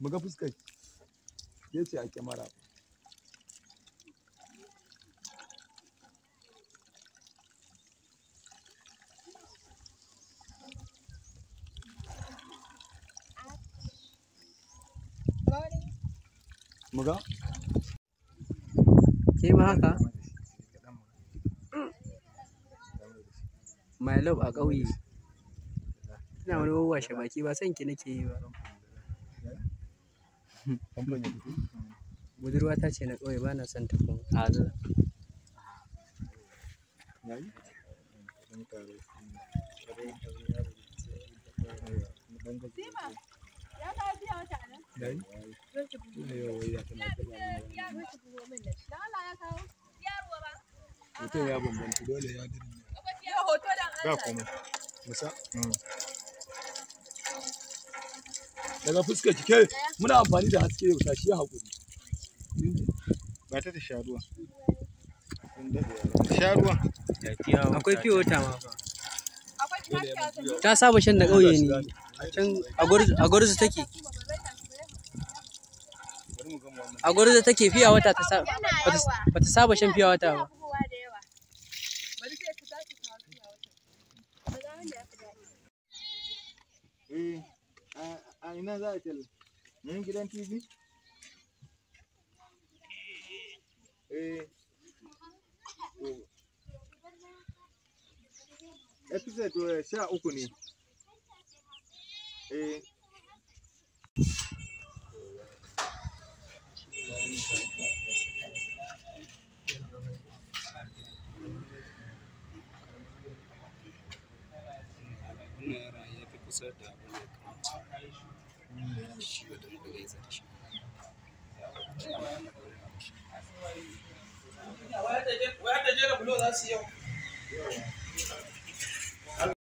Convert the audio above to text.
Mu ga fuskar ki. Ke ce a kyamara. Mu ga? Ke ma haka? My love a ƙauye. Ina wani wawwashe baki ba son ki nake yi ba. Budurwata ce na ƙauye ba na son ta kuma. Azu. Hoton ya bambanta dole ya dirme. Ba komai. Musa. Daga fuskar ki ke muna amfani da haske yau tashi ya haƙuri. Ba ta sha ruwa. Sha ruwa. Akwai fiye wata ma fa. Ta saba shan na ƙauye ne. Can a gwarzo take. A gwarzo take fiya wata ta saba. Bata saba shan fiya wata ba. Eh, a ina za a talla? Nan gidan TV? Eh. To. Episode 13 ne. Eh. Wannan yaron ya fi kusa da abin da ya kamata shi wanda muka gaisa da shi. Wai da jera bulo za su yau.